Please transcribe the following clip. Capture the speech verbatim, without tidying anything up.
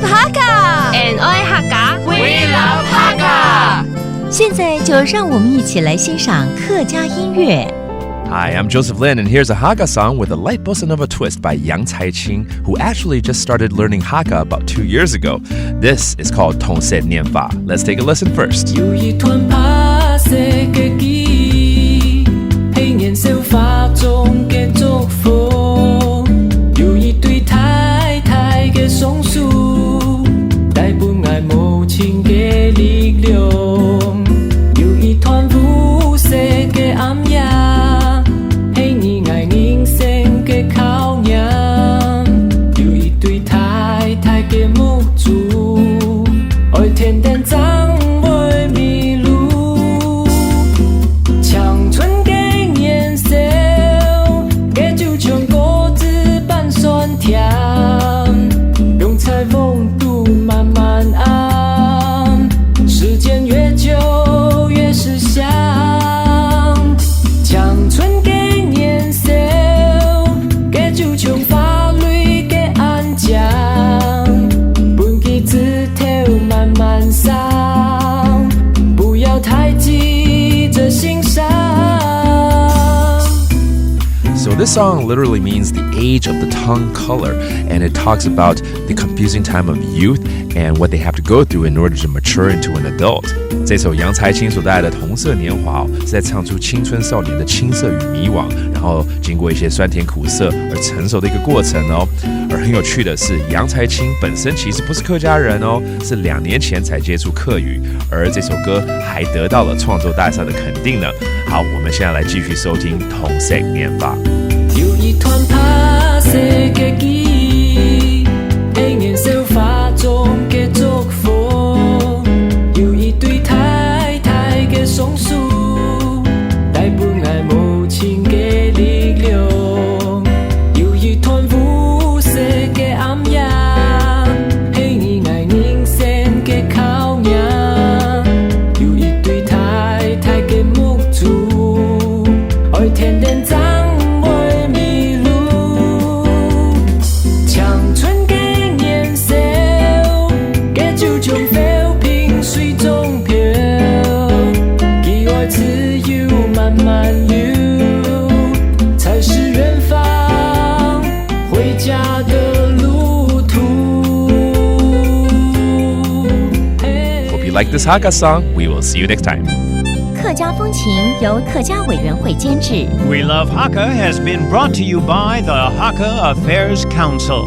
Hakka，and愛客家，We love Hakka。现在就让我们一起来欣赏客家音乐。 Hi, I'm Joseph Lin, and here's a Hakka song with a light bossa nova twist by Yang Cai-ching, who actually just started learning Hakka about two years ago. This is called Thongset Nienfa. Let's take a listen first. 有一團白色个記憶，係年少花中个祝福。有一對大大个雙手，帶分𠊎無盡个力量。有一段烏色个暗夜，係你𠊎人生个考驗。有一對大大个目珠，愛天天正會迷路。青春个年少，个就像果子般酸甜，用在風度慢慢暗。時間越久越是香，青春个年少，个就像花蕊个暗 讲，分佢枝頭慢慢生，不要太急著欣賞。 So, this song literally means the age of the tongue color, and it talks about the confusing time of youth and what they have to go through in order to mature into an adult. 这首杨才清所带来的《同色年华》哦，是在唱出青春少年的青涩与迷惘，然后经过一些酸甜苦涩而成熟的一个过程哦。而很有趣的是，杨才清本身其实不是客家人哦，是两年前才接触客语，而这首歌还得到了创作大赛的肯定呢。好，我们现在来继续收听《同色年华》。 有一團白色个記憶，係年少花中个祝福。有一對大大个雙手，帶分𠊎無盡个力量。有一段烏色个暗夜，係你𠊎人生个考驗。有一對大大个目珠， 愛天天正會迷路。青春个年少，个就像浮萍水中飄，佢愛自由慢慢流，才是遠方回家的路途。 Hope you like this Hakka song. We will see you next time. 客家风情由客家委员会监制。 We Love Hakka has been brought to you by the Hakka Affairs Council.